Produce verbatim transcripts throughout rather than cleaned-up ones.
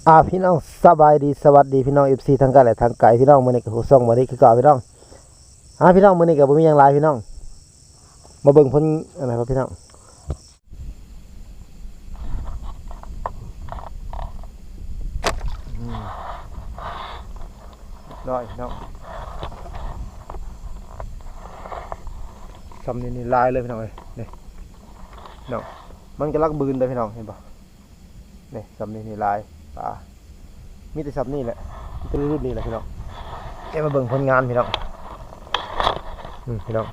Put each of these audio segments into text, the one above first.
อ่า พี่น้องสบายดี สวัสดีพี่น้อง เอฟซี ทั้งไกลและทั้งไกล พี่น้อง มื้อนี้ก็สู่ช่องบ่าวนิกคือเก่าพี่น้อง อ่า พี่น้อง มื้อนี้ก็บ่มีหยังหลายพี่น้อง มาเบิ่งผลอันนั้นครับพี่น้อง อืม เรียบร้อยพี่น้อง ซ่ำนี่ นี่หลายเลยพี่น้องเอ้ย นี่ เนาะ มันกำลังบืนเลยพี่น้อง เห็นบ่ นี่ ซ่ำนี่ นี่หลาย ปลา มีแต่ซ่ำนี่แหละ มีแต่รุ่นนี้แหละพี่น้อง เดี๋ยวมาเบิ่งผลงานพี่น้อง อืม พี่น้อง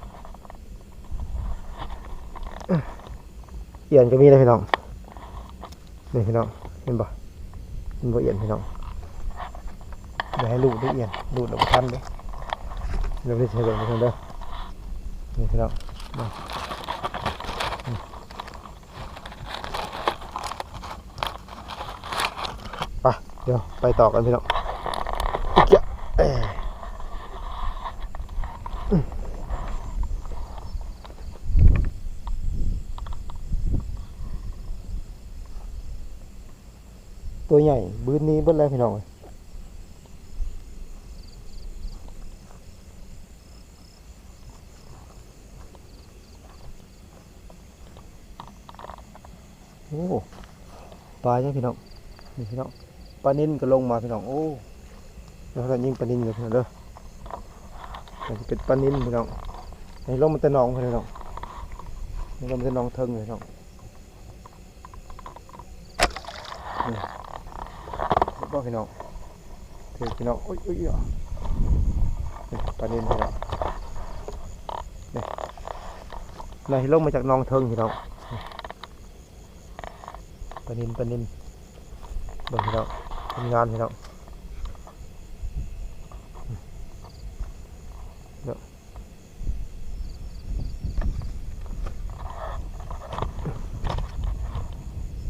เอียนก็มีนะพี่น้อง นี่พี่น้อง เห็นบ่ เห็นบ่เอียนพี่น้อง อย่าให้ลูกได้เอียน ลูกเราบ่ทันเด้อ เราไม่ได้ใช้แบบนี้เด้อ นี่พี่น้อง นี่ ไป เดี๋ยวไปต่อกันพี่น้อง เอ้ย ตัวใหญ่ บืนนี้เบิดแล้วพี่น้อง โอ้ ปลาเนี่ยพี่น้อง นี่พี่น้อง ปลานิลก็ลงมาพี่น้อง โอ้ แล้วก็ยิงปลานิลเลยพี่น้องเด้อ มันจะเป็นปลานิลพี่น้อง นี่ลงมาแต่หนองพี่น้อง นี่ลงมาแต่หนองเทิงเลยพี่น้อง นี่ เห็นบ่พี่น้อง ถือพี่น้อง อุ้ย อุ้ย อุ้ย นี่ปลานิลพี่น้อง นี่ นี่ลงมาจากหนองเทิงพี่น้อง นี่ ปลานิล ปลานิล เบิ่งพี่น้อง ผลงานพี่น้อง เนาะ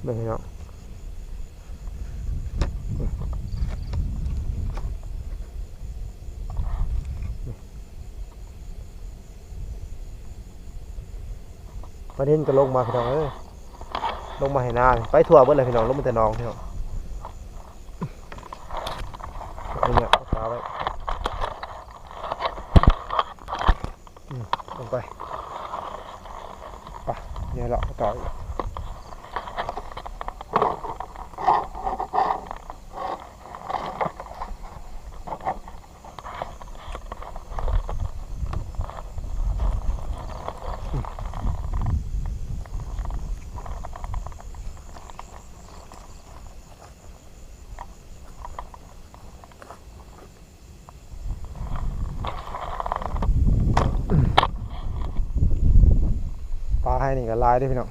เบิ่งพี่น้อง ปลานิลก็ลงมาพี่น้องเอ้ย ลงมาให้นา ไปทั่วเบิดเลยพี่น้อง ลงมาแต่หนองพี่น้อง นี่เนี่ย เอาปลาไว้ อืม ลงไป ไป เนี่ยเราต่ออีกปลาให้นี่ก็หลายเด้อพี่น้อง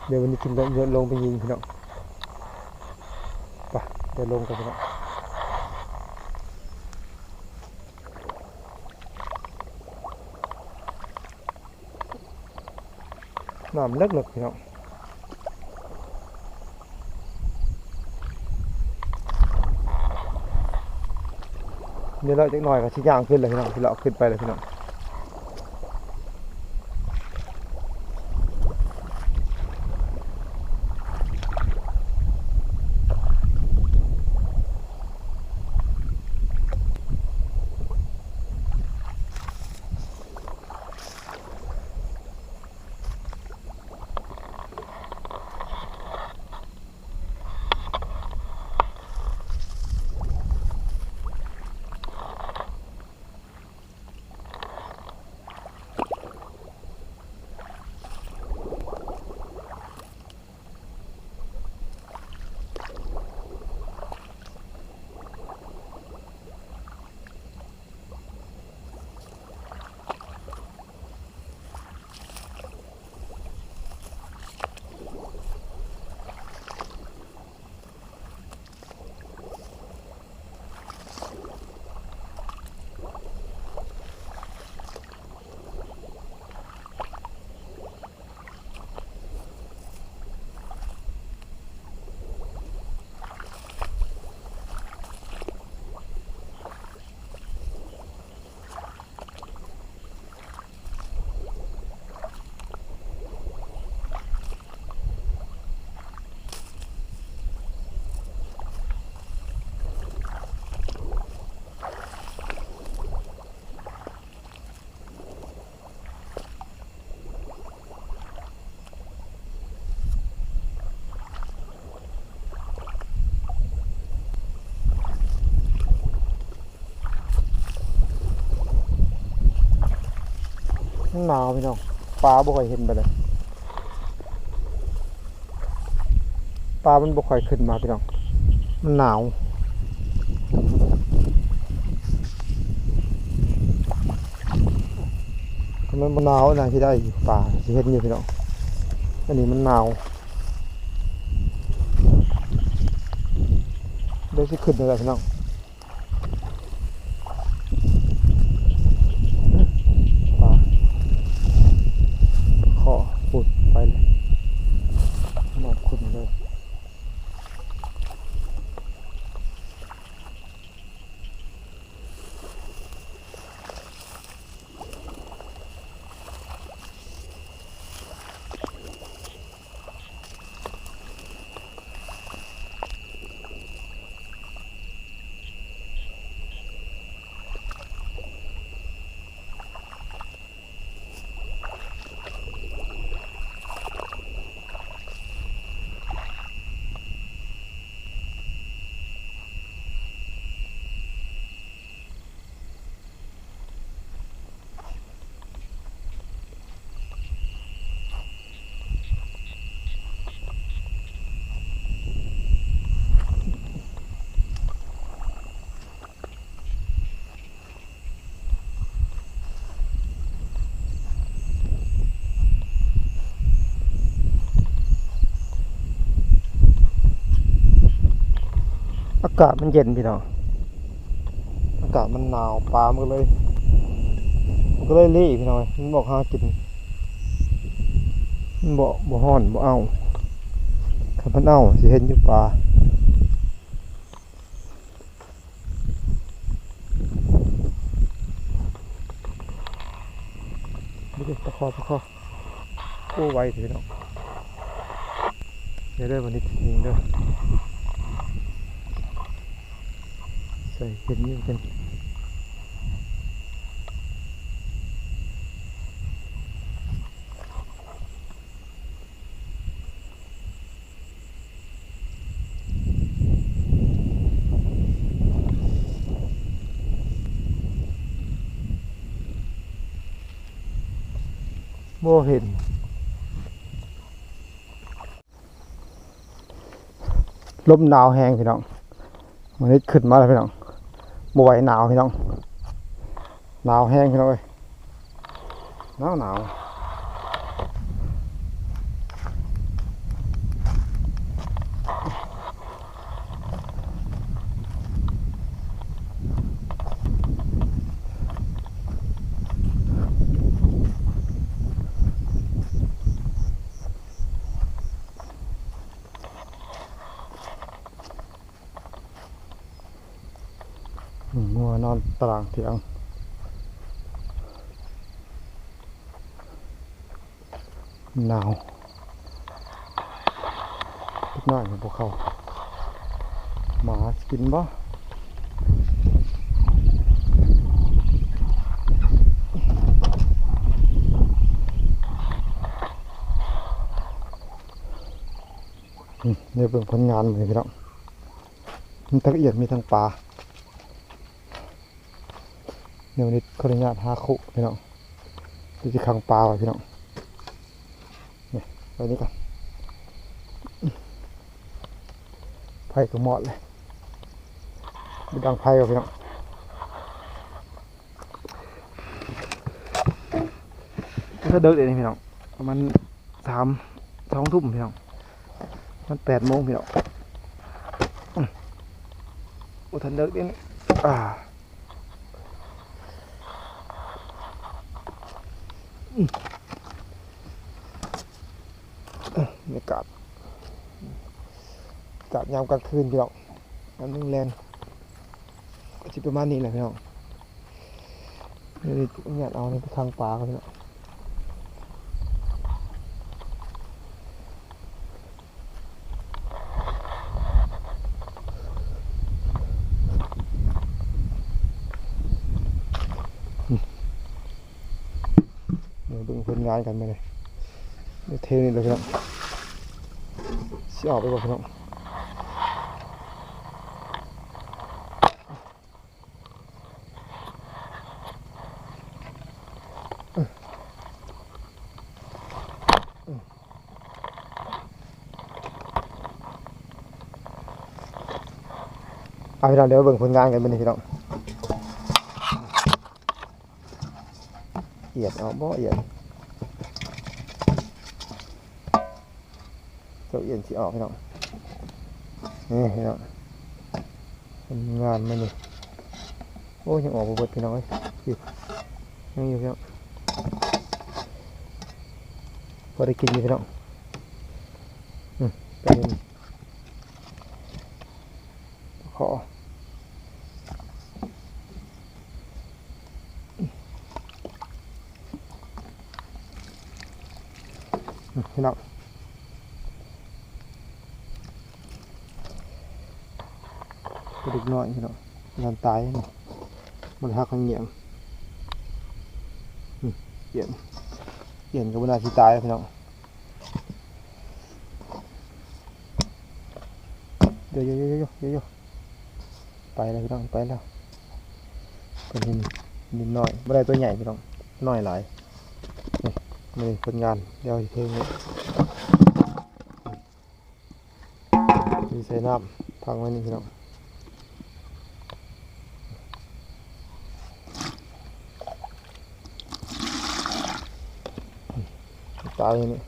เดี๋ยววันนี้กินลงไปยิงพี่น้อง ไป เดี๋ยวลงกันพี่น้อง น้ำเลิกๆพี่น้อง เดี๋ยวเราจักหน่อยก็สิย่างขึ้นเลยพี่น้อง สิเลาะขึ้นไปเลยพี่น้อง หนาวพี่น้อง ปลาบ่ค่อยเห็นปานใด ปลามันบ่ค่อยขึ้นมาพี่น้อง มันหนาว ถ้ามันบ่หนาวน่าสิได้อยู่ ปลาสิเห็นอยู่พี่น้อง อันนี้มันหนาว เดี๋ยวสิขึ้นแล้วล่ะพี่น้อง ปลา ข้อ พุดไปเลย มองขึ้นเลย อากาศมันเย็นพี่น้อง อากาศมันหนาว ปลามันก็เลย มันก็เลยรีพี่น้อง มันบอกหากิน มันบอกบ่ฮ้อนบ่เอา คันมันเอาสิเห็นอยู่ปลา นี่ดิ ปลาคอ ปลาคอ โอ้ ไวเถอะพี่น้อง เดี๋ยวเด้อ วันนี้ยิงเด้อ ใส่เห็นอยู่เป็น บ่เห็น ลมหนาวแฮงพี่น้อง วันนี้ขึ้นมาแล้วพี่น้อง บ่ไหวหนาวพี่น้อง หนาวแฮงพี่น้องเอ้ย หนาวหนาว งัวนอนตารางเถียง หนาว จักหน่อยพวกเขา หมาสิกินบ่ อืม เดี๋ยวเบิ่งผลงานมื้อนี้พี่น้อง มีทั้งเอียด มีทั้งปลา เดี๋ยววันนี้ขออนุญาตหาคุพี่น้อง เดี๋ยวสิขังปลาไว้พี่น้อง นี่ ไปนี่ก่อน ไฟก็มอดเลย ไปดังไฟก่อนพี่น้อง ถ้าเดิกเดี๋ยวนี้พี่น้อง ประมาณสาม สองทุ่มพี่น้อง มันแปดโมงพี่น้อง อืม โอ้ ทันเดิกเดี๋ยวนี้ อ่า อืม เอ้อบรรยากาศ อากาศยามกลางคืนพี่น้อง ยามแลงๆ ก็สิประมาณนี้แหละพี่น้อง นี่ นี่เอานี่ไปขังปลาก่อนพี่น้อง เดี๋ยวเบิ่งผลงานกันไปเลย เดี๋ยวเทนี่เลยพี่น้อง สิออกไปก่อนพี่น้อง เอาพี่น้อง เดี๋ยวมาเบิ่งผลงานกันมื้อนี้พี่น้อง เอียดออกบ่เอียด เจ้าเอียนสิออกพี่น้อง นี่พี่น้อง ผลงานมื้อนี้ โอ้ย ยังออกบ่เบิดพี่น้องเอ้ย ยังอยู่พี่น้อง พอได้กินอยู่พี่น้อง อืม ไปเลย ขอ พี่น้อง ปลาดุกน้อยพี่น้อง มันตายนี่ มันหักมันเหงี่ยง อืม เอียน เอียนก็บ่น่าสิตายพี่น้อง เดี๋ยวๆๆๆๆ ไปแล้วพี่น้อง ไปแล้ว เป็นนิน นินน้อย บ่ได้ตัวใหญ่พี่น้อง น้อยหลาย นี่ นี่ผลงาน เดี๋ยวสิเทนี่ มีใส่น้ำพังไว้นี่พี่น้อง ตายนี่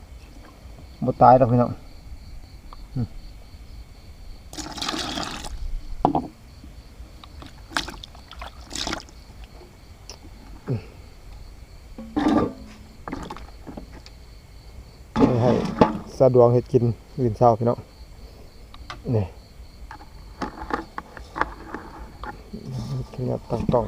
บ่ตายดอกพี่น้อง อืม ให้สะดวกเฮ็ดกินมื้อเช้าพี่น้อง นี่ ขยับตั้งกล้อง